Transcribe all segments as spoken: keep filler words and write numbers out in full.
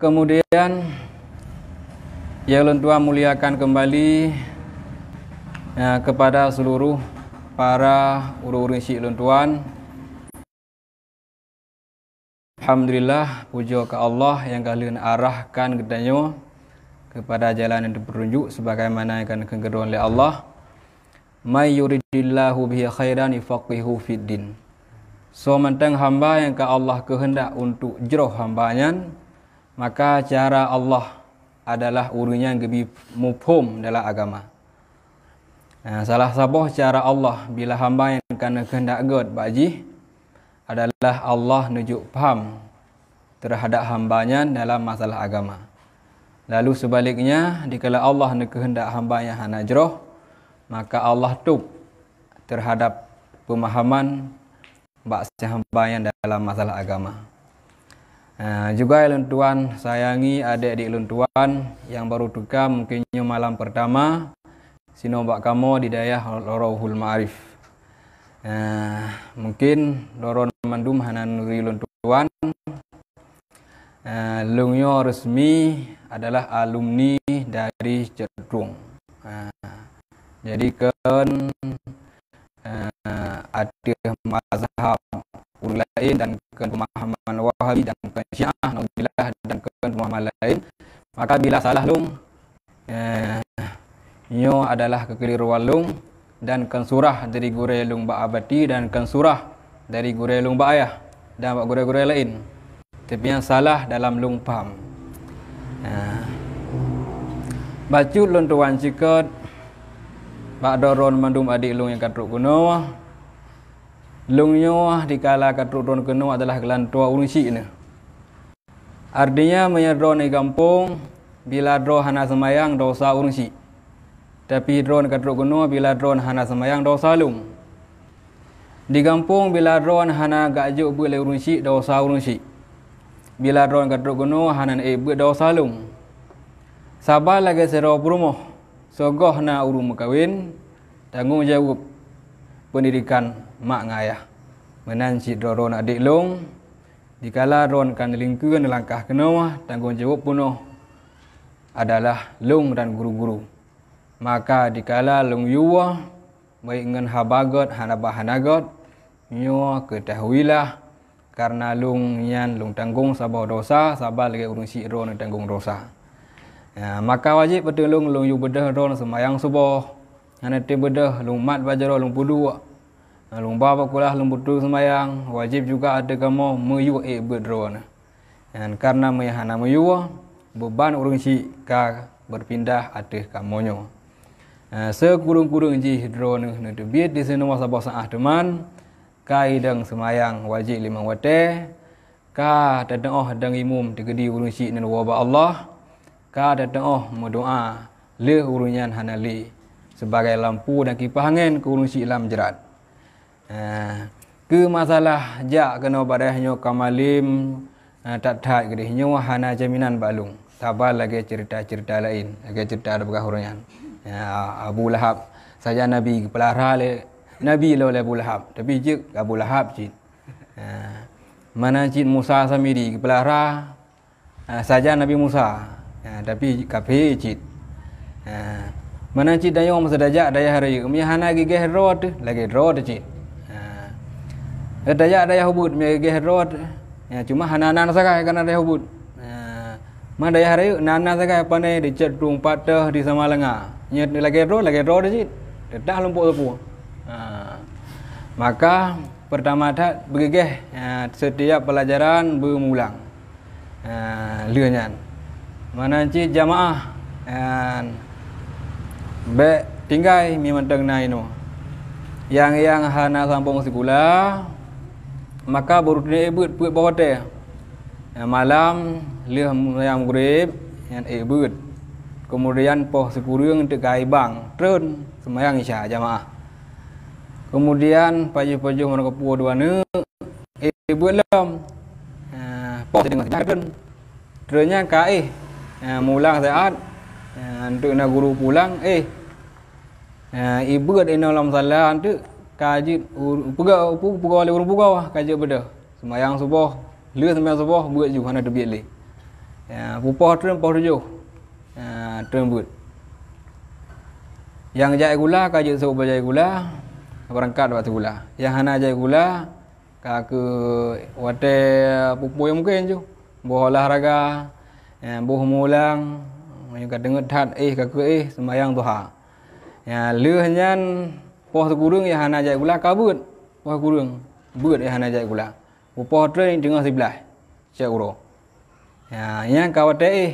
Kemudian, yang lôn tuan muliakan kembali, ya, kepada seluruh para ureuëng-ureuëng syik lôn tuan. Alhamdulillah, pujoe keu Allah nyang ka lheueh arahkan geutanyoe kepada jalan nyang teupeununjuk sebagaimana nyang ka geudroe lé Allah. "May yuridillahu bihi khairan yufaqqihhu fid din." Soe mantong hamba nyang ka Allah keuheundak untuk jroh hamba nyan, maka cara Allah adalah ureuëng nyan geubi muphom dalam agama. Nah, salah saboh cara Allah bila hamba nyang ka neukeuheundak gét bak jih adalah Allah neujok paham terhadap hamba nyan dalam masalah agama. Lalu sebaliknya, dikala Allah neukeuheundak hamba nyan hana jroh, maka Allah tôb terhadap pemahaman bak si hamba nyan dalam masalah agama. Ah, juga lôn tuan sayangi adik-adik lôn tuan nyang baru teuka, mungkin nyoe malam pertama sinoe bak kamoe di dayah Lorong Hul Ma'arif. Ah, mungkin droeneuh mandum hana neuturi lôn tuan. Ah, lôn nyoe resmi adalah alumni dari Cot Trueng. Ah, jadi kon, eh, ateueh mazhab ureuëng laén dan kon pemahaman Wahabi dan kon Syiah, naudzubillah, dan kon pemahaman laén. Maka bila salah lôn, eh, nyoe adalah keukeliruan lôn dan kon surah dari gurée lôn bak Abati dan kon surah dari gurée lôn bak ayah dan bak gurée-gurée laén. Tapi nyang salah dalam lôn paham. Nah, bacut lôn tuan sikot bak droeneuh mandum adik lôn nyang ka trok keunoe. Lôn nyoe dikala ka trok droeneuh keunoe adalah geulantoe ureuëng syik nyoe. Artinya, meunyoe droeneuh di gampông, bila droeneuh hana seumayang, dosa ureuëng syik. Tapi droeneuh ka trok keunoe, bila droeneuh hana seumayang, dosa lôn. Di gampông, bila droeneuh hana geujok beuet lé ureuëng syik, dosa ureuëng syik. Bila droeneuh ka trok keunoe, hana neuék beuet, dosa lôn. Saban lagée sidroe peurumoh, soe goh na ureuëng meukawen, tanggong jaweueb peundidekan mak ngon ayah. Meunan cit droeneuh adik lôn, dikala droeneuh ka neulingkeue neulangkah keunoe, tanggong jaweueb peunoh adalah lôn dan guru-guru. Maka dikala lôn yue, baik ngon haba gét hana bah hana gét, nyoe keutahuilah, kareuna lôn nyan lôn tanggong saboh dosa, saban lagée ureuëng syik droeneuh tanggong dosa. Ya, maka wajéb ateueh lôn, lôn yue beudôh droeneuh seumayang suboh, hana teubeudôh lôn mat bak jaroe lôn peuduek. Lôn ba bak kulah lôn beutôi seumayang, wajéb juga ateueh kamoe meuyue ék beuet droeneuh. Nyan kareuna meunyoe hana meuyue, beuban ureuëng syik ka beupindah ateueh kamoe nyoe. Eh, sikureueng-kureueng jih droeneuh neuteubiet disinoe saboh saát teuma, ka idong seumayang wajéb limong watée, ka tateuoh dong imum teugeudi ureuëng syik nyan woe bak Allah, ka tateuoh meudoá lheueh ureuëng nyan hana lé, sibagai lampu dan kipah angén keu ureuëng syik lam jrat. Ah, keu masalah jak keunoe bak dayah nyoe ka malem, ah, that-that keudeh nyoe hana jaminan bak lôn. Saban lagée ceurita-ceurita laén, lagée ceurita tapeugah uroe nyan. Ya, Abu Lahab, sajan Nabi geupeulara lé Nabi lom lé Abu Lahab, tapi jeuet Abu Lahab cit. Ah, meunan cit Musa Samiri geupeulara, ah, sajan Nabi Musa, ah, tapi kafé cit. Ah, meunan cit tanyoe masa tajak dayah rayeuk, meunyo hana geugeh droe teuh, lagée droe teuh cit. Ah, tajak dayah ubeut, meunyo geugeh droe teuh, ya, cuma hana nan sagai kana dayah ubeut. Ah, ma dayah rayeuk nan-nan sagai, pane di Cot Trueng, Pateh, di Samalanga. Nyoe lagée droe, lagée droe teuh cit. Teutab lumpok sapeue. Ah, maka pertama that beugeh, ah, setiap pelajaran beumulang. Ah, lheueh nyan, meunan cit jamaah, ah, bék tinggai mi mantong na inoe. Nyang, nyang hana sambong sikula, maka beurutine ék beuet peuet boh watée. Ah, malam lheueh seumayang Maghrib nyan ék beuet. Keumudian poh sikureueng teuka ibang treun seumayang Isya jamaah. Keumudian pajoh-pajoh meunyoe ka pukul dua neuk, ék beuet lom. Ha, poh sideungoe sijareun. Treun nyan ka éh. Ha, mulang saát. Ha, enteuk na guru pulang, éh. Ha, ék beuet inoe lam sala enteuk ka jeuet u-, peugah, pu-, peugah lé ureuëng pugoe ka jeuet beudôh. Seumayang suboh, lheueh seumayang suboh beuet ju hana teubiet lé. Ya, peupoh treun poh tujoh. Ya, treun beuet. Nyang jak sikula ka jeuet sôk bak jak sikula, beurangkat bak sikula. Nyang hana jak sikula, ka keu watèe peue-peue nyang mungken ju. Boh olahraga, ya, boh mulang, nyang ka teungeut that éh ka keu éh seumayang duha. Ya, lheueh nyan poh sikureueng nyang hana jak sikula ka beuet. Poh sikureueng beuet nyang hana jak sikula. Peupoh treun teungoh siblaih cit uroe. Ya, nyang ka watèe éh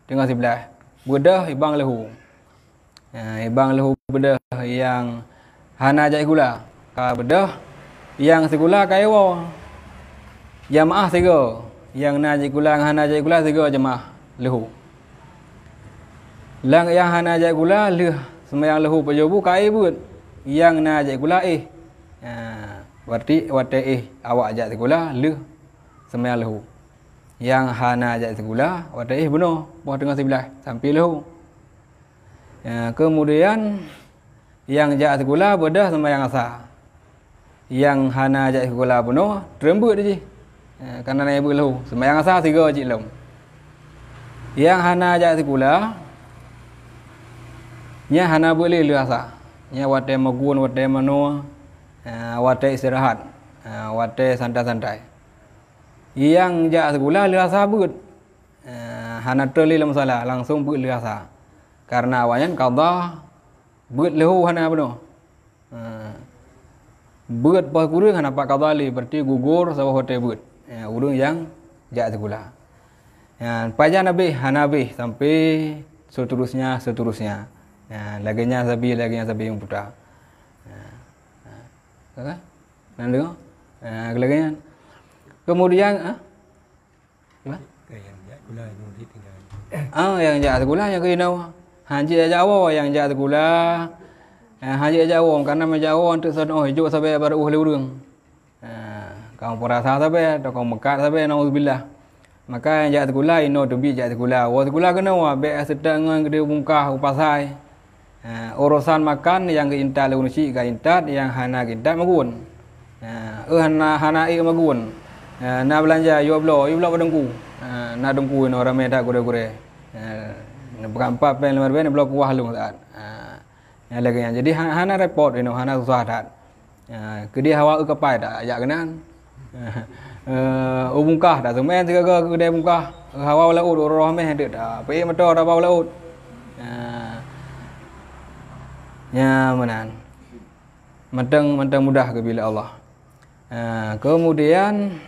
teungoh siblaih. Beudôh ibang leuhu. Ya, ibang leuhu beudôh nyang hana jak sikula. Ka beudôh nyang sikula ka iwoe. Jamaah sigoe. Nyang na jak sikula, nyang hana jak sikula sigoe jamaah leuhu. Lam nyang hana jak sikula lheueh seumayang leuhu pajoh bu ka éh beuet. Nyang na jak sikula éh. Ya, berarti watèe éh awak jak sikula lheueh seumayang leuhu. Nyang hana jak sikula watèe éh bunoe poh teungoh siblaih sampoe leuhu. Ya, keumudian nyang jak sikula beudôh seumayang asa. Nyang hana jak sikula bunoe treun beuet jih. Ya, kareuna na beuet leuhu, seumayang asa sigoe cit lom. Nyang hana jak sikula, nyan hana beuet lé lheueh asa. Nyan watèe meugun, watèe manoe, ya, watèe istirahat, ya, watèe santai-santai. Nyang jak sikula lheueh asa beuet. Eh, hana treun lé lam musala, langsong beuet lheueh asa. Kareuna awaknyan qadha beuet leuhu hana bunoe. Eh, beuet poh sikureueng hana pat qadha lé, berarti gugur saboh watèe beuet. Eh, ureueng nyang jak sikula. Ya, pajan habéh, hana habéh sampoe seterusnya, seterusnya. Ya, lagèe nyan sabe, lagèe nyan sabe meuputa. Ya. Ya. Kan? Nan deungö? Ya, lagèe nyan. Kemudian, ah, Gimana? Ka nyang jak sikula nyang ditinggai. Ah, nyang jak sikula nyang keunoe. Hanjeuet jak woe nyang jak sikula. Eh, hanjeuet jak woe, kareuna meujak woe untuk soe oh jok sabe baru uh lé ureueng. Eh, kamu peurasa sabe, atau kamu meukat sabe, naudzubillah. Maka nyang jak sikula, inoe teubiet jak sikula. Woe sikula keunoe, bèk seutôt ngon geude bungkah u pasai. Ha, urosan makan nyang geuintat lé ureueng chik ka intat, nyang hana geuintat meugun. Ha, eh, hana, hana ék meugun. Ha, na beulanja, yue bloe, yue bloe bak teungku. Ha, na teungku inoe ramé that gurèe-gurèe. Ha, neupeugah empat péng lima ribèe, neubloe kuah lôn that. Ha, nyang lagèe nyan. Jadi, ha-, hana repot inoe, hana susah that. Ya, keudéh hawa u kapai tajak keunan. Eh, u bungkah taseumen sigaga keudéh bungkah. Hawa u laôt, u rôh mèh deuek ta peuék moto tabah u laôt. Ya. Ya, meunan. Mantong, mantong mudah geubri lé Allah. Ya, keumudian,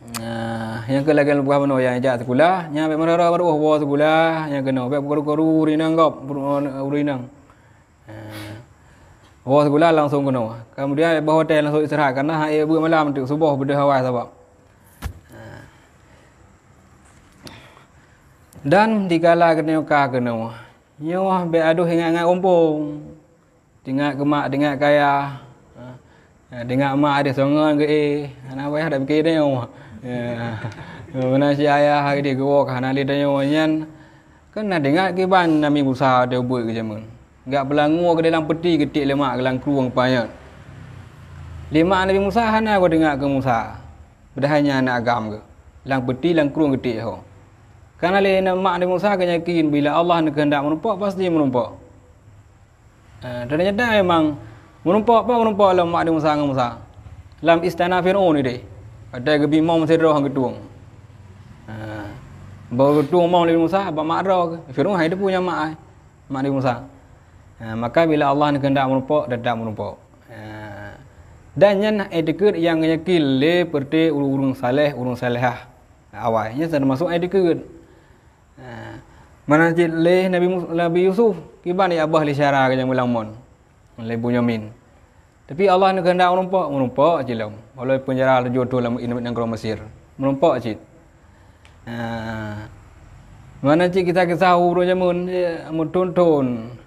Nah, nyang keu lagèe lôn peugah bunoe nyang jak sikula, nyan bèk meurara baroe woe sikula, nyang keunoe bèk peukaru-karu ureueng inong gob, ureueng inong. Nah, woe sikula langsong keunoe. Kemudian bak hotel langsong istirahat, karena han ék beuet malam teuk, suboh beudôh awai sabab. Nah. Dan dikala geutanyoe ka keunoe, nyoe bèk adoh ingat-ingat gampông. Teuingat keu mak, teuingat keu ayah. Ha, teuingat mak ada songon geu eh. Hana payah dak pikir tanyoe. Ya. Meunan cit ayah hari dia geuwoe ka hana lé tanyoe nyan. Kan na teuingat kiban Nabi Musa watèe beuet keu jameun. Gak peulangue keu dalam peuti geutik lé mak lam krueng panyöt. Lé mak Nabi Musa hana geuh teuingat keu Musa. Padahai nyan aneuk agam geuh. Lam peuti lam krueng geutik ho. Karena lé mak Nabi Musa geuh yakin bila Allah neukeuheundak meurumpok pasti meurumpok. Ha, ternyata memang meurumpok, apa meurumpok lom mak Nabi Musa ngon Musa? Lam istana Firaun ideh. Watèe geubimong sidroe han geutueng. Ha, bak geutueng mong Nabi Musa bak mak droe. Firaun han teupeue nyan mak ai, mak Nabi Musa. Ha, maka bila Allah neukeuheundak meurumpok, teutap meurumpok. Ha, dan nyan itikeuet nyang yakin lé peureuté ureueng-ureueng saleh, ureueng salehah awai. Nyan termasuk itikeuet. Ha, meunan cit lé Nabi Mus-, Nabi Yusuf, kiban jak bah lé syedara geuh nyang meulamon lé Bunyamin. Tapi Allah neukeuheundak meurumpok, meurumpok cit lom. Walau peunjara tujoh thôn lam nanggroe Mesir, meurumpok cit. Ha, meunan cit kisah-kisah ureueng jameun, eh, meuthôn-thôn.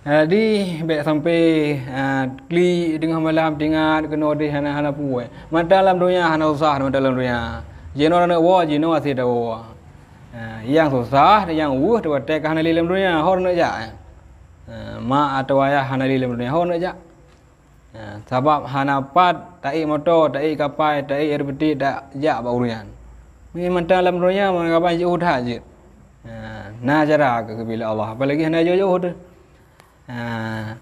Ha, jadi, bèk sampai, ha, klik teungoh malam teuingat keunoe deh hana, hana peue. Mantong lam donya hana susah, mantong lam donya. Jinoe aneuk woe, jinoe asie tawoe. Ha, nyang susah, nyang weueh, watèe ka hana lé lam donya, ho neuk jak. Ha, mak atawa ayah hana lé lam donya, ho neuk jak. Ha, sabab hana pat taék moto, taék kapai, taék air peuti, tajak bak ureueng nyan. Mantong lam donya, meukaban jiôh that jeuet. Ha, na cara keu geubri lé Allah, apalagi hana jiôh-jiôh teuh. Ha,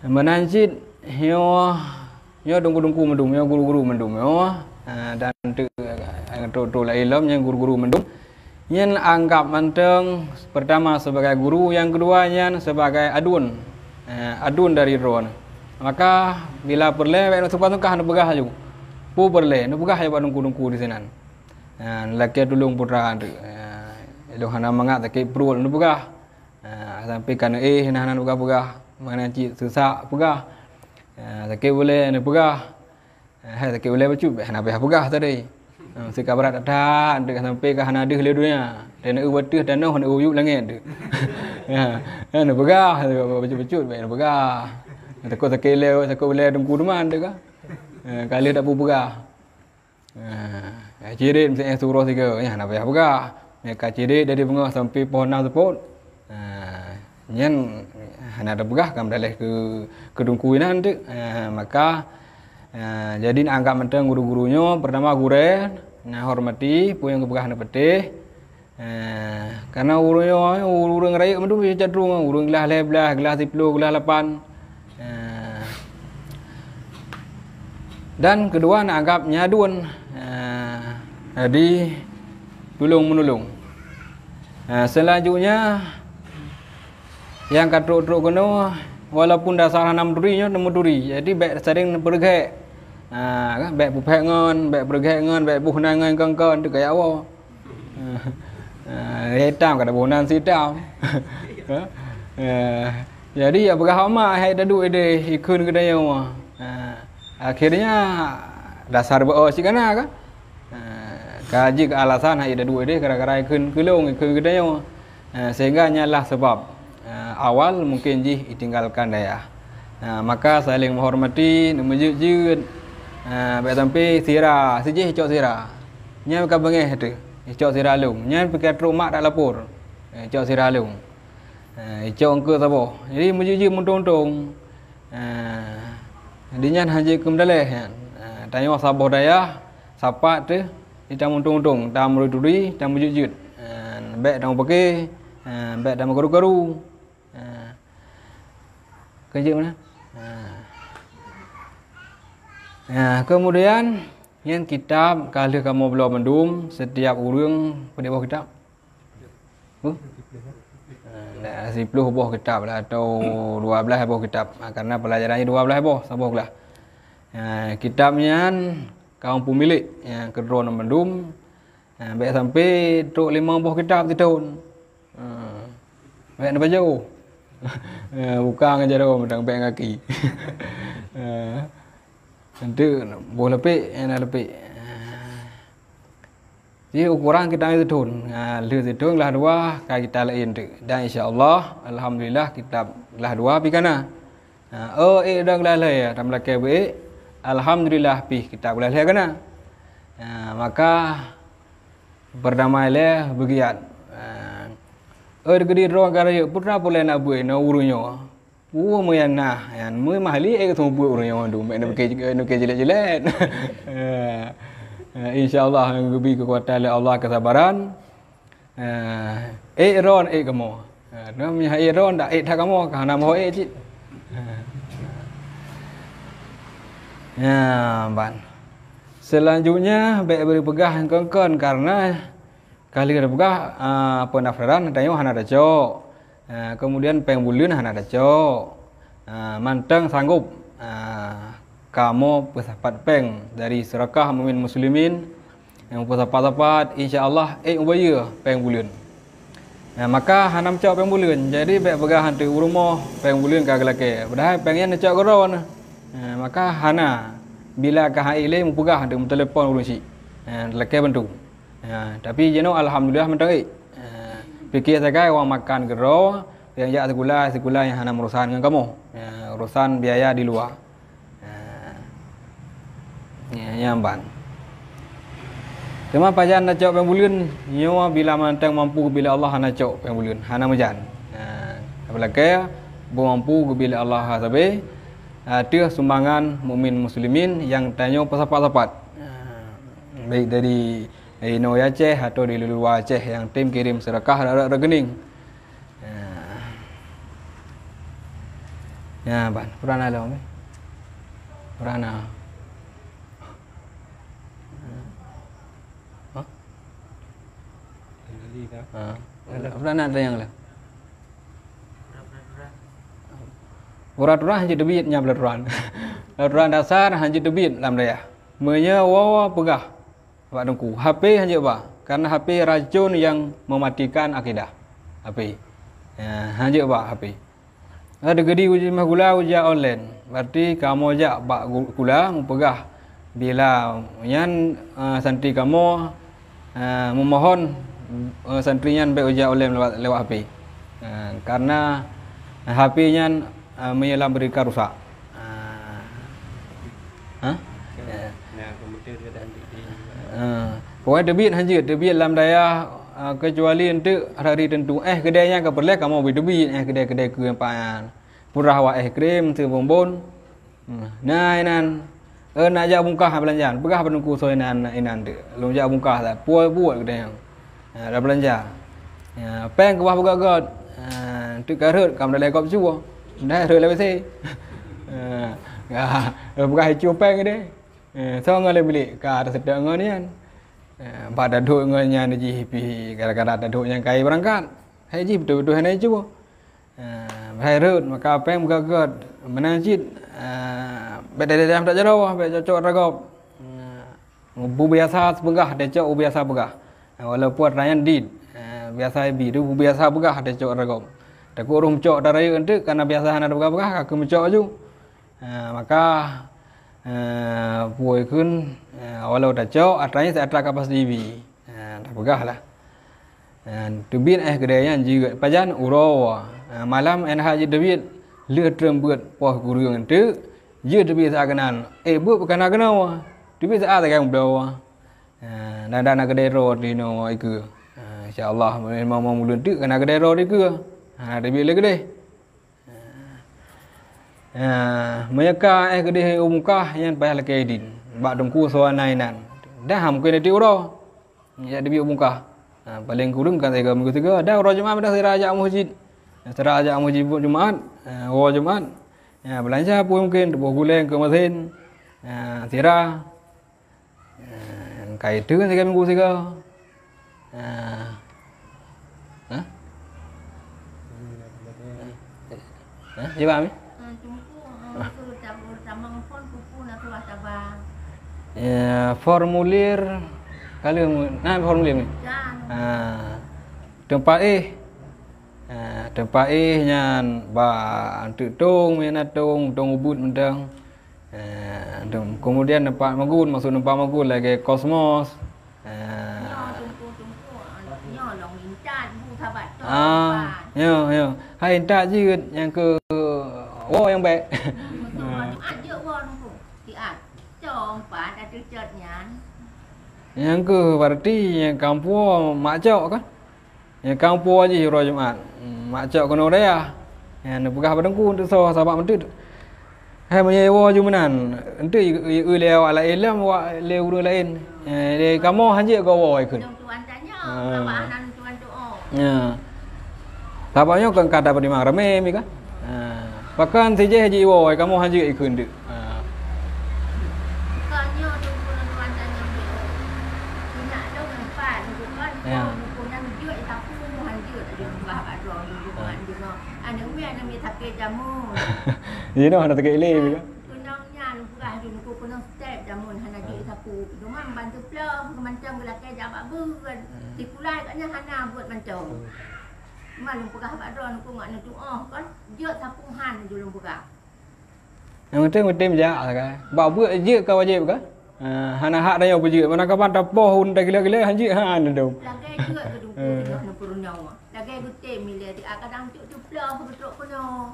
meunan cit nyoe, nyoe teungku-teungku mandum, nyoe guru-guru mandum, nyoe, ha, dan tu, tu, tu laén lom nyan guru-guru mandum. Nyan anggap mantong pertama sebagai guru, nyang keudua nyan sebagai aduen. Ha, aduen dari droe. Maka bila peureulée, bèk neusungkah-sungkah neupeugah laju. Peue peureulée, neupeugah laju bak teungku-teungku disinan. Ha, lakée tulông putra tu. Ha, ilôn hana mangat sakét pruet neupeugah. Ha, sampoe ka neuéh na hana neupeugah-peugah. Meunan cit seusak peugah. Ha, sakét ulée neupeugah. Ha, sakét ulée bacut, bèk hana payah peugah tadi. Ha, si ka brat that-that, sampoe ka hana deuh lé donya. Dan eu bateuh tanoh, dan eu yup langét tu. Ha, ha, neupeugah, bacut-bacut, bèk neupeugah. Takot sakét ulée, sakét ulée teungku teuma tu ka. Ha, ka lheueh tak peugah. Ha, cirét miseue suroh sigoe, nyan hana payah peugah. Meunyo ka cirét dari beungoh sampoe poh nam seupôt, ha, nyan hana tapeugah ka meudaleh keu, keu teungku inan teuk. Ha, maka, ha, jadi neuanggap mantong guru-guru nyoe, pertama gurée, neuhormati, peue nyang geupeugah neupatéh. Eh, karena ureuëng nyoe, ureuëng rayeuk mandum jih cenderung, ureuëng glah lhée blaih, glah siplôh, glah lapan. Eh, dan keudua, neuanggap nyan aduen. Eh, jadi, tulông-meunulông. Eh, selanjutnya, nyang ka trok-trok keunoe, walaupun dasar hana meuturi, nyoe neumuturi. Jadi, bèk sering neupeureugét. Ah, kan? Bèk peuphét ngon, bèk peureugét ngon, bèk boh nan ngon kon-kon, tu kaya Allah. Ah, hitam kada boh nan sitam. Ah, jadi, ya peugah hama hai taduek ideh ikheun geutanyoe. Ah, akhirnya, dasar beu cit kana kan? Ah, ka jeuet keu alasan hai taduek ideh gara-gara ikheun keu lôn, ikheun geutanyoe. Ah, sehingga nyan lah sebab, ah, awal mungkin jih itinggalkan dayah. Ah, maka saling menghormati, neumeujeuet-jeuet. Ah, bèk sampoe sira, sijih icok sira. Nyan ka beungéh teuh, icok sira lôn. Nyan pike trok mak tak lapor, eh, icok sira lôn. Eh, icok engkeu saboh. Jadi meujeuet-jeuet meuntong-tong. Eh, di nyan hana jeuet keu meudaleh nyan. Eh, tanyoe saboh dayah, sapat teuh, di tameuntong-tong, tameuturi-turi, tameujeuet-jeuet. Eh, bèk tameupaké, eh, bèk tameukaru-karu. Eh, keujeuet meunan. Eh. Eh, kemudian, Nyan kitab ka lheueh kamoe bloe mandum, setiap ureuëng padum boh kitab? Huh? Nah, siplôh boh kitab lah atau dua blaih boh kitab. Ha, karena pelajaran nyan dua blaih boh, saboh glah. Ha, kitab nyan kamoe peumilék, ya, keudroe mandum. Ha, bèk sampoe trok limong boh kitab sithon. Ha, bèk neupajoh. Ha, buka ngon jaroe meudang bèk gaki. Ha. Enteuk boh leupek, eh, na leupek. Jadi ukuran kita ni sithon. Ha, lheueh sithon glah dua, ka kita laén teuk. Dan insya Allah, alhamdulillah, kitab glah dua pih kana. Ha, oh, ék dong glah lhèe, ya, tam lakée beu ék. Alhamdulillah, pih kitab glah lhèe kana. Ha, maka berdamai lé beugiat. Ha, oh, geudeudroe ka rayeuk, peue teuma peureulée na bui, na ureuëng nyoe. Peue meuyan na, nyan meumahlé ék seumeubeuet ureuëng nyoe mandum, ék neuke, neuke jeulet-jeulet. Eh, eh, insya Allah, geubri keukuatan lé Allah, kesabaran. Eh, ék droen, ék kamoe. Eh, na meunyo ék droen, dak ék that kamoe, ka hana meuho ék cit. Eh. Ya, ban. Selanjutnya, bèk bri peugah kon-kon, karena Ka lheueh teupeugah, ah, peundaftaran tanyoe hana tacok. Ah, kemudian péng buleuen hana tacok. Ah, mantong sanggôp, ah, kamoe peusapat péng dari seurakah mukmin muslimin nyang peusapat-sapat, insya Allah, ék mubayeue péng buleuen. Ah, maka hana meucok péng buleuen, jadi bèk peugah hantu u rumoh péng buleuen ka geulakée. Padahai péng nyan neucok keudroe. Ah, maka hana, bila ka han ék lé mupeugah hantu meutelepon ureuëng syiek. Ah, lakée bantu. Ya, tapi jinoe alhamdulillah mantong ék. Ya, pike sagai awak makan keudroe, nyang jak sikula, sikula nyang hana meurusan ngon kamoe. Ya, urusan biaya di luwa. Ya. Ya, nyan ban. Teuma pajan na cok péng buleuen, nyoe bila mantong mampu bila Allah hana cok péng buleuen, hana meujan. Ya, apalagi beu mampu bila Allah sabe, ateueh sumbangan mukmin muslimin nyang tanyoe peusapat-sapat. Ya, baik dari Inoe Aceh atau di luwa Aceh nyang tem kirim seudeukah lewat rekening. Ya. Ya, ban. Purana lom, eh. Purana. Hah? Ha. Purana ada nyang lain. Peraturan hanjeuet teubiet nyan peraturan. Peraturan dasar hanjeuet teubiet lam dayah. Meunyoe woe peugah bak teungku, H P hanjeuet ba, karena H P racun yang mematikan akidah. H P. Ya, hanjeuet ba H P. Ada gedi uji mah gula uji online. Berarti kamoe jak bak gu-, gula mupeugah bila nyan, eh, santri kamoe, eh, memohon, eh, santri nyan bèk uji online lewat, lewat H P. Eh, karena H P nyan, eh, menyelam berika rusak. Ah. Hah? Ya. Nah, komputer dia dah ambil dia. Ah. Pokoknya teubiet hanjeuet, teubiet lam dayah, ah, kecuali untuk hari tentu. Eh, kedai nyan ka peureulèe kamoe bri teubiet, eh, kedai-kedai keu payan. Purah wa es krim, teu bonbon. Nah, inan. Eh, nak jak bungkah beulanja. Peugah bak teungku soe inan, inan tu. Lôn jak bungkah dah. Puai buet kedai nyan. Ha, dah beulanja. Ya, péng keubah beugöt-göt. Ha, teuk ka rhot, ka meudalai gob cue. Dah rhot lewat se. Ha, ya, peugah icu péng deh. Ha, soe ngon lé bilék, ka ada seudeueng ngon nyan. Ha, bak dadok ngon nyan jih pih, gara-gara dadok nyan kai beurangkat. Hai jih beutôi-beutôi hana icu. Ha, hai rhot, maka péng beugöt-göt. Meunan cit, ha, bèk dadam tak jaroe, bèk cocok ragop. Ha, Beubiasa peugah, teucok beubiasa peugah. Walaupun atra nyan dit, eh, biasa ibi tu beubiasa peugah teucok atra gob. Takot roh meucok atra rayeuk enteuk, karena biasa hana tapeugah-peugah, ka keu meucok laju. Eh, maka, eh, peue kheun, eh, walau tacok, atra nyan atra ka pasti ibi. Eh, tapeugah lah. Eh, teubiet eh keudè nyan jeuet pajan uroe. Eh, malam eh na hak jeuet teubiet, lheueh treun beuet poh kureueng enteuk, jeuet teubiet saat keunan. Eh, beuet peue ka na keunoe. Teubiet saat sagai meubloe. Ha, dan, dan na keudè droe di noe ikeue. Ha, insya Allah, meunyoe ulôn teuk ka na keudè droe di keue. Ha, na teubiet lé keudeh. Ha, meunyoe ka eh keudeh u Mukah, nyan payah lakèe idin bak teungku soe na inan. Dah mungken di uroe. Jak teubiet u Mukah. Ha, paleng kureueng kan tiga minggu tiga. Dah uroe Jumat dah sira jak meuseujid. Sira jak meuseujid Jumat. Ha, uroe Jumat. Ya, beulanja pun mungken tuboh guleng keu mesin. Ha, sira. Eh, ka itu kan tiga minggu sigoe. Eh. Hah? Hah? Jawab, Mi? Eh, Teungku, eh, tu tab-, tamong phon, pupu na tuah tabang. Ya, formulir, kalau mu-, na formulir, Mi? Jan. Ah, teumpat eh. Ah, teumpat eh nyan ba antuk tong, mi na tong, tong ubit mantong. Eh, kemudian teumpat magun, maksud teumpat magun lagèe Cosmos. Eh. Nyoe teungku-teungku, nyoe lôn intat bu sabat tu. Ah, nyoe, nyoe. Hai intat jeuet nyang keu woe nyang bèk. Hmm, beutôi, Jumat jeuet woe teungku. Siat. Cong pat dah teucot nyan. Nyang keu berarti nyang kampung mak cok kan? Nyang kampung jih uroe Jumat. Hmm, mak cok keunoe dayah. Nyang neupeugah bak teungku untuk soe sabab meuteut. Hai meunyoe woe ju meunan, enteuk i-, i-, i-, lé awak laén lom, awak lé ureueng laén. Eh, lé kamoe hanjeuet gowoe ikheun. Lôn tuan tanyong, ah. Awak hana lôn tuan tuoh. Ya. Sabab nyoe kan ka dapat dimang ramé mi kan. Ha. Pakon sijeh jiwoe kamoe hanjeuet ikheun deuk. Ha. Bukan nyoe tu gurun tuan tanyong dia. Inyak lôn empat, bukan. Ya. Bukan yang jeuet, tapi mu hanjeuet ada buah bak droe, bukan juga. Aneuk mi, aneuk mi sakét jamun. Jinoe hana sakét ilé mi kan. Keunong nyan peugah ju nuku keunong step jamun hana jeuet sapu. Cuma bantu ploh, mantong geulakèe jak bak beuet. Hmm. Sikulai kat nyan hana buet mantong. Cuma lôn peugah bak droe nuku mak neutuoh kon, jeuet sapu han ju lôn peugah. Nyang penting, penting jak sagai. Bak beuet jeuet ka wajéb ka? Ha, hana hak tanyoe peujeuet. Mana kapan tapoh un tagila-gila han jeuet han dum. Lagèe jeuet keu dungku teunoh neupeurunoe. Lagèe geutem ilèe siat kadang cuk teuploh geutrok keunoe.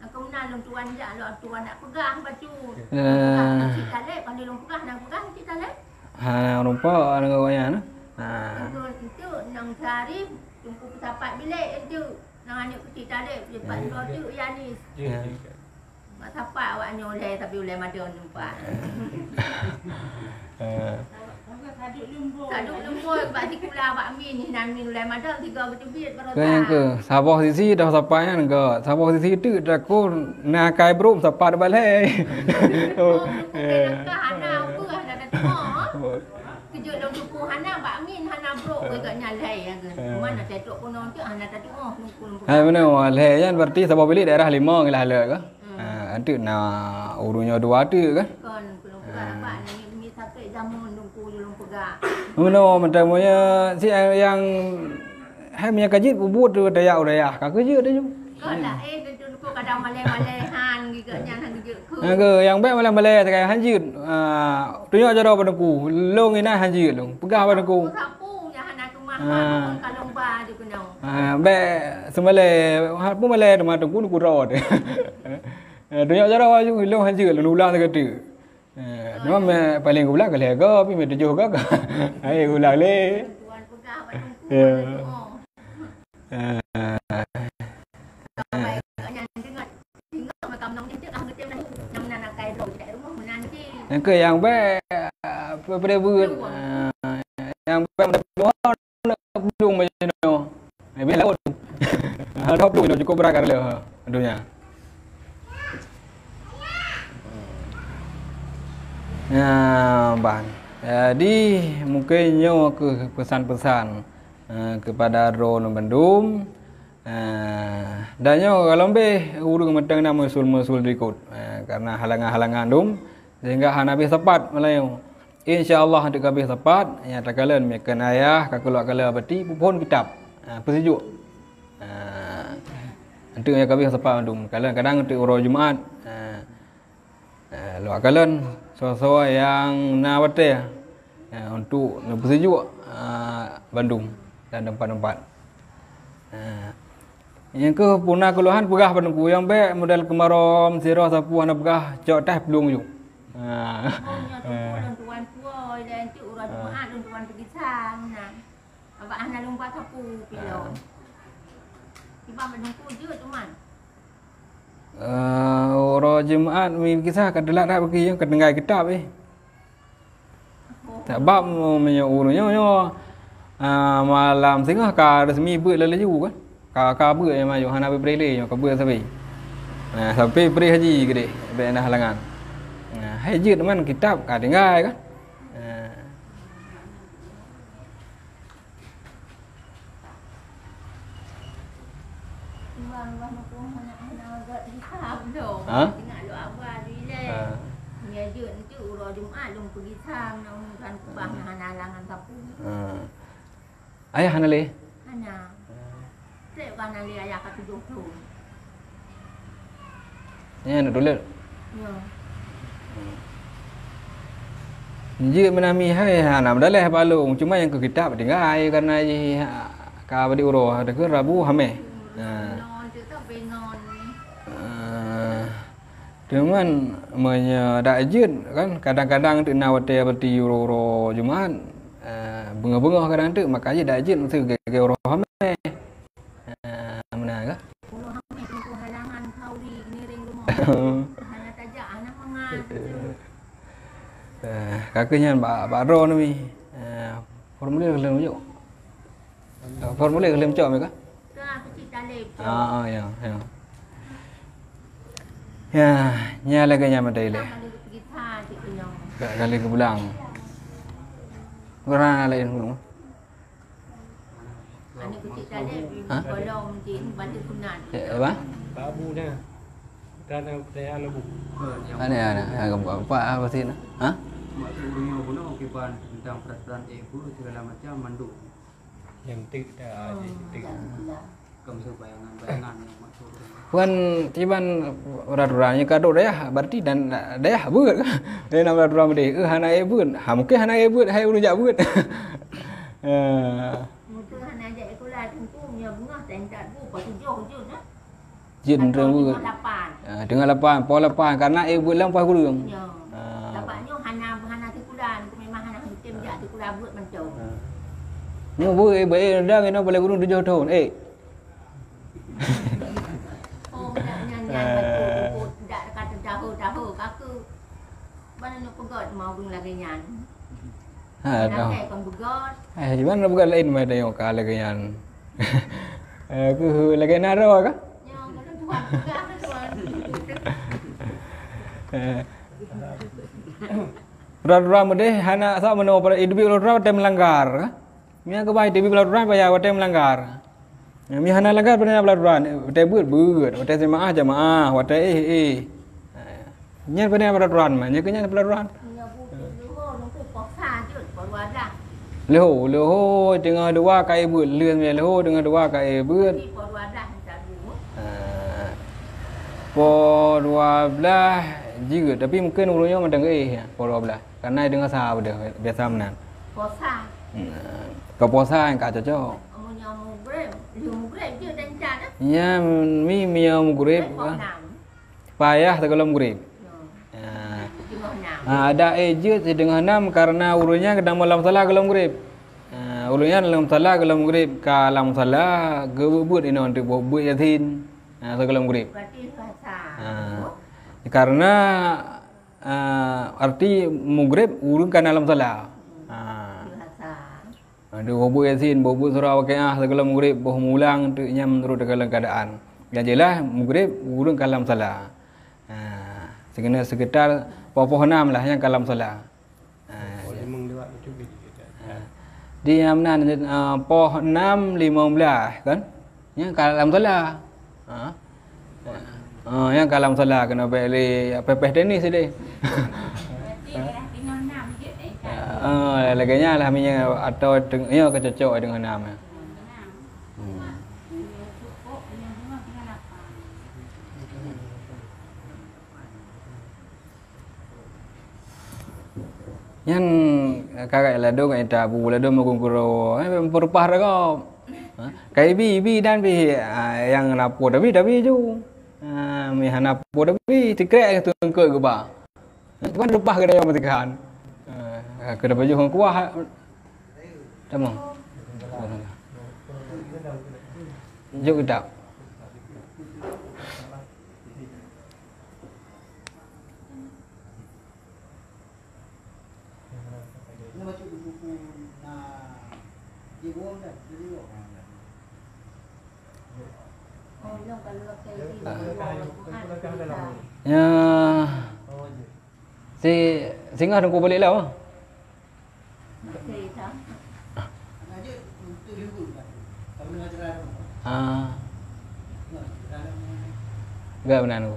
Nyang keumeuna lôn tuan jak lôn tuan nak peugah bacut. Ya. Peugah keu Cik Taleb, kalau lôn peugah, nang peugah keu Cik Taleb. Ha, rupa dengan awak nyan. Ha. Untuk, untuk nang sehari, Teungku peusapat bilék enteuk. Nang aneuk keuchik Taleb, lepas droe tu Yanis. Ya. Mak sapat awak nyoe lé, tapi ulèe madon teumpat. Eh. Saduek lumboi bak sikula bak min, hinan min ulai madam tiga beuteubiet baroesa. Kan ke, saboh sisi dah sapai nyan ke, saboh sisi teuk takon na kai brok sapat balai. Oh, bukan langkah hana apa, hana tatu'oh. Kejut lom tupu hana bak min, hana brok ke gak nyalai ya ke. Mana tetok konon tu hana tatu'oh, nungku lom. Hai, mana lhèe nyan berarti saboh bilik daerah lima ngilah lhèe ke? Ha, anteuk na ureueng nyoe dua teuk kan? Kon, belum peugah rapat, nyan mi sakét jamun dungku belum peugah. Meunoe mantong moe si yang hai minyak kajit bubuet tu daya uraya. Ka keujeuet tu. Kon lah, eh, tu, tu, tu, kadang malai-malai han, giga nyan han geujeuet ke. Ha, ke, yang baik malai-malai sagai han jeuet. Ha, tunyok jaroe bak teungku. Long inan han jeuet long. Peugah bak teungku. Sapu, sapu, nyan hana keumah, ha. Kalong ba je keunoe. Ha, baik, seumalai, ha, pun malai teuma teungku, teungku rot. Eh, tunyok jaroe laju, ilong han jeuet lôn ulang sigoe teuk. Eh, memang mè paléng geulang ka lhèe go, pi mè tujoh go ka. Hai, ulang lé. Ya. Eh. Nyang keu nyang bèk, eh, peue-peue buet. Eh, nyang bèk Plueng macam nyoe. Eh, bila laut. Ha, dua puluh kilo cukup berat kali ha, dunia. Ya, ban. Jadi, mungkin nyoe keuh pesan-pesan, eh, kepada droeneuh bandum. Eh, dan nyoe kalau leubeh ureueng mantong na meusul-meusul diikot. Eh, karena halangan-halangan dum, sehingga hana habéh sapat meulayeue. Insya Allah, anteuk ka habéh sapat, nyang takalon meukeun ayah ka keuluar kala bati, peuphon kitab. Ha, peusijuek. Ha, anteuk nyang ka habéh sapat mandum. Kalon kadang anteuk uroe Jumat. Ha, ha, lôn kalon soe-soe nyang na watèe, ha, untuk neupeusijuek, ha, bandum dan teumpat-teumpat. Ha. Nyang keuh puna keuluhan peugah bak teungku, nyang bèk model keumarôm, sidroe sapu hana peugah, cok tah plueng ju. Ha. Oh, nyoe teungku lôn tuan puwoe, ilèe enteuk uroe Jumaat lôn tuan peugisang na. Abak hana lôn ba sapu pih lôn. Kiban bak teungku jeuet, Tuan. Eh, uroe Jumaat mi kisah ka teulat that bagi nyang ka tinggai kitab eh. Sabab meunyoe ureueng nyoe, nyoe, ah, malam singoh ka resmi beuet laju kan. Ka, ka beuet nyang maju hana beuet lé nyoe ka beuet sabe. Nah, sampai bri haji gede bèk na halangan. Nah, hai jeuet man kitab ka tinggai kan. Nah. Bang, bang, aku hana, hana agak hisab dong. Ha? Ingat lu abah tu ilèe. Ha. Nya jeuet entu uroe Jumaat lôn peugi sang na umran kubah na hana halangan sapu. Ha. Ayah hana lé? Hana. Trép ka hana lé ayah ka tujoh thôn. Nyan na tuleuek. Ya. Jeuet meunan mihai hana meudaleh bak lôn, cuma nyang keu kitab tinggai karena jih ka badi uroe deungon Rabu Hameh. Nah. Ngon tu tak pengon. Ah. Cuman meunyoe dak jeuet kan kadang-kadang teuk na watèe beuti uroe-uroe Jumat, eh, beungoh-beungoh kadang teuk maka jih dak jeuet meuseu gaya uroe Hameh. Ah, meunan kah? Uroe Hameh teungku halangan khauri ngiring rumoh. Hana tajak, hana mangat. Eh, ka keuh nyan bak, bak droeneuh mi. Eh, formulir lôn jok. Formulir lôn cok mi kah? Ka keuchik taleb. Ah, ah, ya, ya. Ya, nya lagèe nyan meutai lé. Ka kali keupulang. Kurang lain dulu. Aneuk keuchik tadi, ha? Kolom jin, bantu sunat. Ya, apa? Babu dah. Dah ada pertanyaan lagi. Ada, ada. Ada apa, apa sih, nah? Ha? Maksud ureueng nyoe bunoe kiban tentang peraturan ibu segala macam mandum. Yang tik dah, tik. Bukan kiban peraturan nyang ka dok dayah, berarti dan dayah beuet. Dia nak peraturan berdeh. Eh, hana eh beuet. Ha, mungkin hana eh beuet, hai ureueng jak beuet. Eh. Mungkin hana jak sekolah, tentu punya bunga, tentat bu, patujoh jun, eh. Jeuet atau teungoh lapan. Ah, teungoh lapan, poh lapan, karena eh beuet lam poh kureueng. Ya. Ah. Lapan nyoe hana, hana sikula, memang hana mungkin jak sikula beuet mantong. Ah. Nyoe beuet, eh, beuet, eh, dah kena boleh kureueng tujoh thon. Eh. Oh, nyan, nyan, nyan, betul, betul. Dak kata tahu, tahu, kaku. Bana nak peugah mau ureueng lagèe nyan. Ha, dah. Eh, cuman bukan lain mai tengok ka lagèe nyan. Eh, aku lagèe naro ka? Eh. Droe-droe meudeh hana sa meunoe pada idup droe-droe watèe meulanggar ka? Nyan keubai idup droe-droe payah watèe meulanggar. Nyan hana langgar pada peraturan, watèe beuet, beuet, watèe jeumaah, jeumaah, watèe éh, éh. Nyan pada peraturan mah, nyan keuh nyan peraturan. Leuho, leuho teungoh dua ka éh beuet, lheueh leuho teungoh dua ka éh beuet. Ha. Po dua blah jeuet, tapi mungkin ureueng nyoe mantong éh, po dua blah. Karena deungon sa beudeuh, biasa meunan. Puasa. Hmm, keu puasa nyang ka cocok. Amun nyang mugrib, lheueh mugrib jeuet dan can, eh? Nya, mi, mi nyang mugrib, eh, payah sigohlom mugrib. Ya. Ya. Teungoh nam. Ha, ada éh jeuet sideungoh nam karena ureueng nyan keudang lam salat gohlom mugrib. Ha, ureueng nyan lam salat gohlom mugrib, ka lam salat, geubeuet-beuet inoe teuk beuet Yasin. Ha, sigohlom mugrib. Berarti puasa. Ha. Karena Ah, arti mugrib ureueng ka na lam salat. Ah. Ada boh beuet Yasin, boh beuet surah Waqiah sigohlom mugrib, boh mulang teuk nyan meunurot sigohlom keuadaan. Nyang jeulaih mugrib ureueng ka lam salat. Ah, sigohlom sekitar poh-poh nam lah nyang ka lam salat. Ah, ah. Di nyang meunan, ah, poh nam limong blah kan? Nyang ka lam salat. Ha? Ha, nyang ka lam salat keunoe bèk lé pèh-pèh tenis sideh. Ha, lagèe nyan lah meunyoe atau teng-, nyoe ka cocok deungon nam. Hmm. Nyan karak ladôm ngon ita bu ladôm meugungkuro, eh, peurupah ragam. Ha? Ka ibi, ibi dan bi, ah, nyang na po tabi, tabi ju. Ah, mi hana po tabi, tikrek teungkot geuba. Tuan lupah keu dayong meusikan. Ah, keu dapeujuh ngon kuah. Tamong. Jok kitab. Ya. Si singoh teungku balik lah. Ah. Enggak benar tu.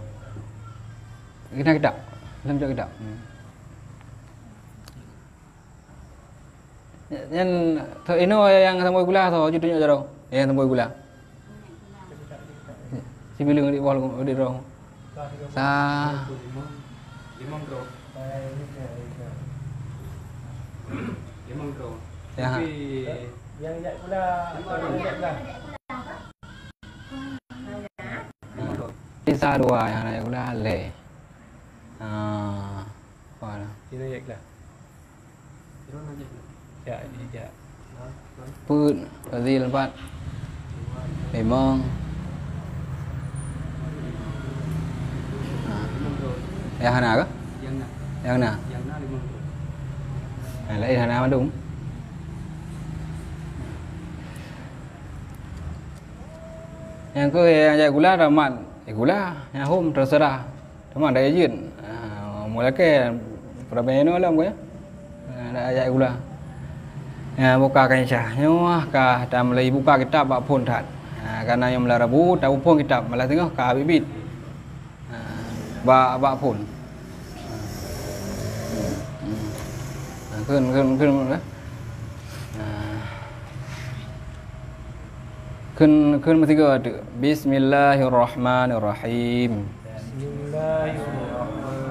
Kita kitab. Dalam kitab. Hmm. Nyan, tho inoe nyang sambôi gula tho, ju tunjuk jaroe. Nyang sambôi gula. Sibileueng di bawah di roh. Sa. Limong droe. Limong droe. Ya. Tapi nyang jak gula. Limong droe. Di sa dua nyang jak gula lé. Ah. Apa lah? Sini jak gula. Jak, jak. Peuet, Fazil empat. Limong. Ha. Nyang hana ke? Nyang na. Nyang na. Nyang na limong. Nyang laén hana mandum. Nyang keu nyang jak gula dah mat. Eh, gula, nyang hom terserah. Teuma dak jeuet. Ah, mulai ke peurabée nyoe lom ke. Ah, dak jak gula. Ya, buka kan Syah. Nyoe ka ta mulai buka kitab bak phon that. Ah, karena nyang malam Rabu ta phon kitab, malam singoh ka biet-biet. Ah, bak, bak phon. Ah, kheun, kheun, kheun, eh. Ah. Kheun, kheun meusigoe teuk. Bismillahirrahmanirrahim. Bismillahirrahmanirrahim.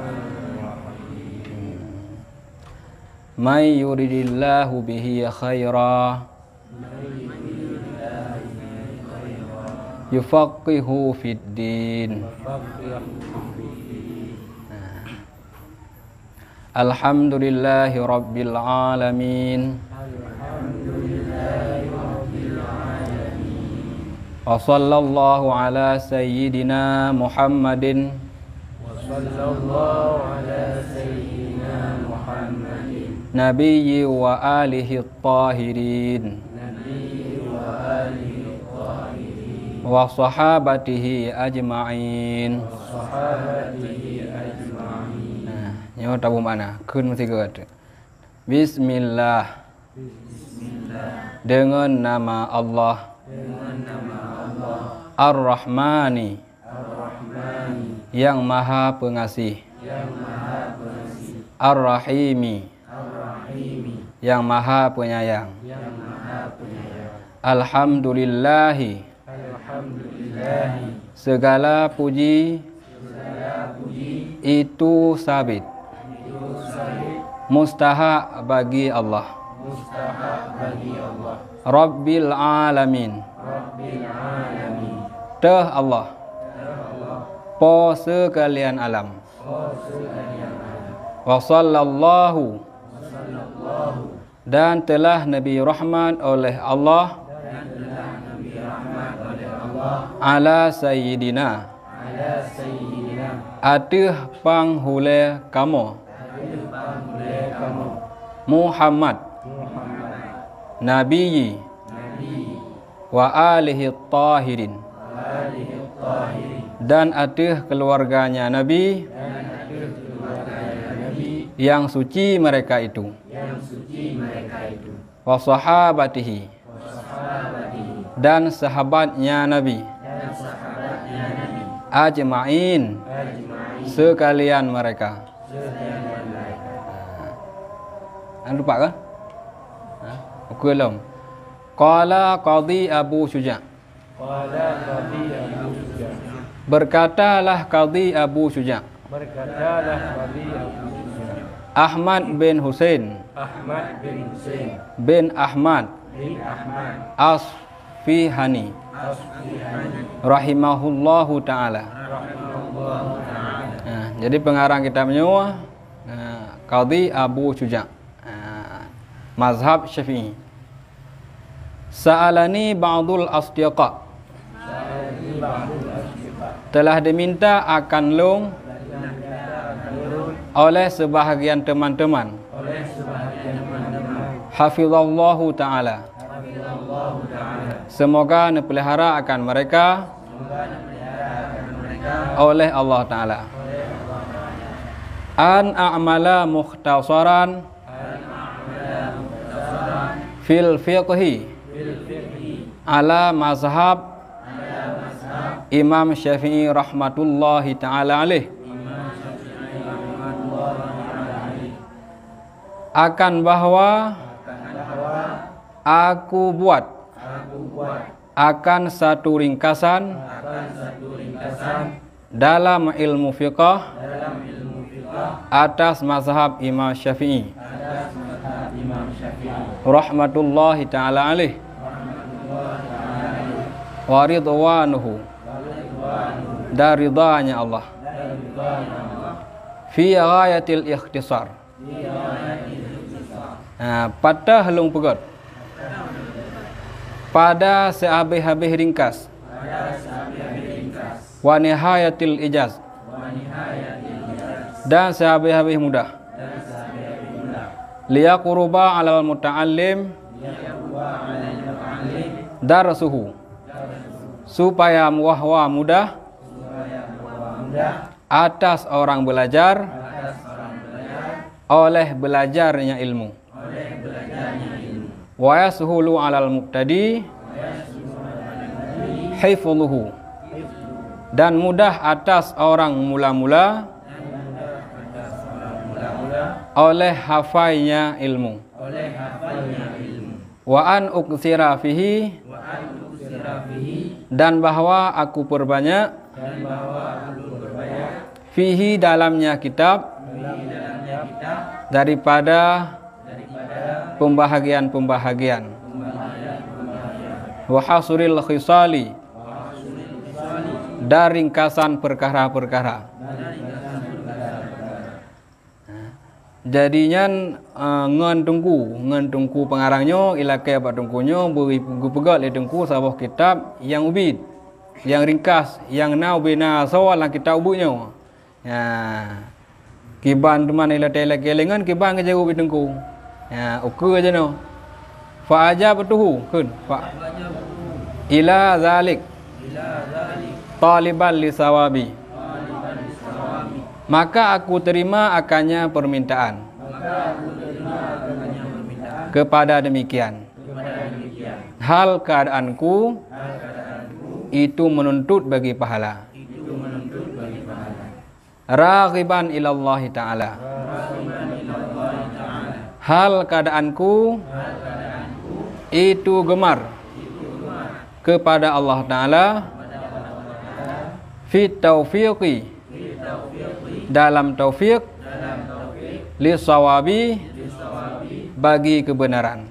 Man yuridillahu bihi khaira yufaqqihhu fid din. Nah. Alhamdulillahi rabbil alamin. Wa sallallahu ala sayyidina Muhammadin. Wa sallallahu ala sayyidina Muhammadin. Nabiyyi wa alihi tahirin. Wa sahabatihi ajma'in. Nah, nyoe tabu makna. Kheun meusigoe teuk. Bismillah. Deungon nama Allah. Ar-Rahmani. Nyang Maha Peungaséh. Ar-Rahimi. Nyang Maha Peunyayang. Alhamdulillahi. Seugala puji itu sabit, mustahak bagi Allah. Rabbil alamin. Teuh Allah, Po seukalian alam. Wa sallallahu, dan telah neubri rahmat oleh Allah ala sayyidina, ateueh panghulée kamoe, Muhammad, Nabiyyi, wa alihi tahirin, dan ateueh keuluwarganya Nabi nyang suci mereka itu, wa sahabatihi, dan sahabatnya Nabi, ajma'in, seukalian mereka. An lupa kah? Ha? Ukeue lom. Qala Qadhi Abu Syuja'. Qala Qadhi Abu Syuja'. Berkatalah Qadhi Abu Syuja'. Berkatalah Qadhi Abu Syuja'. Ahmad bin Husain. Ahmad bin Husain. Bin Ahmad. Bin Ahmad. Asfihani. Asfihani. Rahimahullahu ta'ala. Rahimahullahu ta'ala. Nah, jadi pengarang kitab nyoe, nah, Qadhi Abu Syuja'. Ah, mazhab Syafi'i. Sa'alani ba'dul asdiqa. Telah diminta akan lôn oleh sebahagian teman-teman. Hafizallahu ta'ala. Semoga neupeulihara akan mereka oleh Allah Ta'ala. An a'mala mukhtasaran fil fiqhi ala mazhab Imam Syafi'i rahmatullahi ta'ala alaih. Akan bahwa aku buat akan satu ringkasan dalam ilmu fiqah atas mazhab Imam Syafi'i rahmatullahi ta'ala alaih wa ridwanuhu, dan ridhanya Allah, fi ghayatil ikhtisar. Ha, pat lôn peugét. Pada sehabéh-habéh ringkas. Wa nihayatil ijaz. Dan sehabéh-habéh mudah. Liyaqruba alal muta'allim darsuhu. Supaya bahwa mudah atas orang belajar oleh belajarnya ilmu. Wa yashulu alal mubtadi hifdhuhu, dan mudah atas orang mula-mula oleh hafainya ilmu. Wa an uktsira fihi, dan bahwa aku perbanyak fihi, dalamnya kitab, daripada pembahagian-pembahagian. Wa hasril khisali, dan ringkasan perkara-perkara. Jadi nyan, eh, ngon teungku, ngon teungku pengarang nyoe, ilakée bak teungku nyoe, beu-, geupeugét lé teungku saboh kitab nyang ubit, nyang ringkas, nyang na ubena soe lam kitab ubit nyoe. Ya. Kiban teuma ilakée-lakée lé ngon kiban geujaweueb lé teungku. Ya, ukeue jinoe. Fa ajabtuhu, kheun. Fa ila zalik taliban li sawabi. Maka aku terima akannya permintaan. Kepada demikian. Hal keadaanku itu menuntut bagi pahala. Raghiban ilallahi ta'ala. Hal keadaanku itu gemar kepada Allah Ta'ala, fit taufiqi, dalam taufik, li sawabi, bagi kebenaran.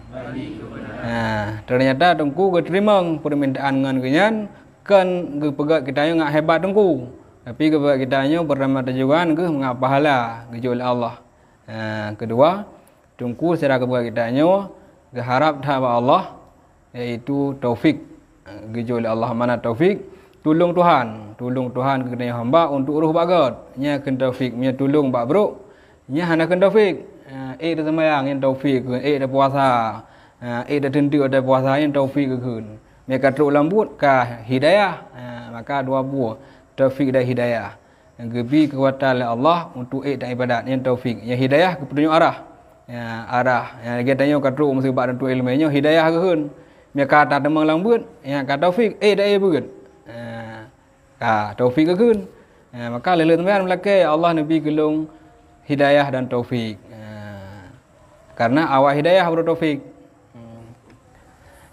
Nah, ternyata Teungku geuteurimong permintaan ngon geuhnyan, kon geupeugah geutanyoe ngat hebat Teungku, tapi geupeugah geutanyoe bernama tujuan geuh mangat pahala geujok lé Allah. Nah, kedua, Teungku sira geupeugah geutanyoe geuharab that bak Allah, yaitu taufik. Geujok lé Allah makna taufik, tulông Tuhan. Tulông Tuhan keu geutanyoe hamba untuk rôh bak gét. Nyan kheun taufik, meunyoe tulông bak brôk, nyan hana kheun taufik. Eh, ék taseumbahyang, nyan taufik kheun. Ék tapuasa, eh, ék tateuntèe watèe puasa, nyan taufik kheun. Meunyoe ka trôk lam buet, ka hidayah. Eh, maka dua buah, taufik dan hidayah. Nyang geubi keukuatan lé Allah untuk ék dan ibadat, nyan taufik. Nyang hidayah geupeutunjuk arah. Ya, arah. Nyang lagèe tanyoe ka trôk meuseubab dan trôk ileumèe nyoe hidayah geukheun. Meunyoe ka tateumeung lam beuet, ya, ka taufik, ék dan ié beuet. Ya, ka taufik geukheun. Ya, maka lheuh-lheuh teumeuyan meulakèe, "Ya Allah, neubi keu lôn hidayah dan taufik." Ya. Karena awai hidayah baru taufik. Hmm.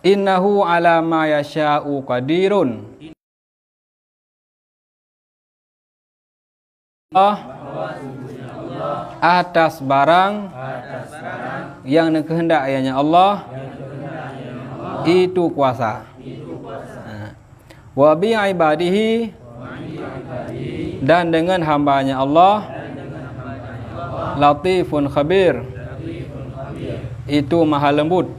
"Innahu ala ma yasya'u qadirun." Allah atas barang yang dikehendak ianya Allah itu kuasa. Nah. "Wa bi ibadihi," dan dengan hambanya Allah, "latifun khabir," itu maha lembut,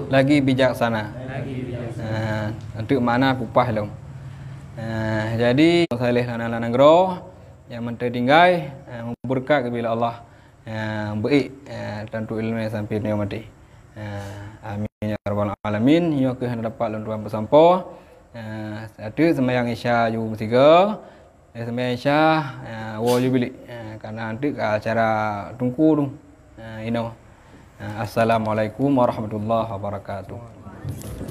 lagi bijaksana. Nah, untuk makna kupah lom. Nah, jadi, saleh lana-lana nanggroe, nyang mantong tinggai, eh, meubeureukat geubri lé Allah. Eh, beuék, eh, tantu ileumèe sampai nyoe maté. Eh, amin ya rabbal alamin. Nyoe keuh hana dapat lôn tuan peusampoe. Eh, ateueh seumayang Isya ju meusigoe. Eh, seumayang Isya, eh, woe ju bilék. Eh, karena anteuk ka acara Teungku tu. Eh, inoe. Eh, assalamualaikum warahmatullahi wabarakatuh.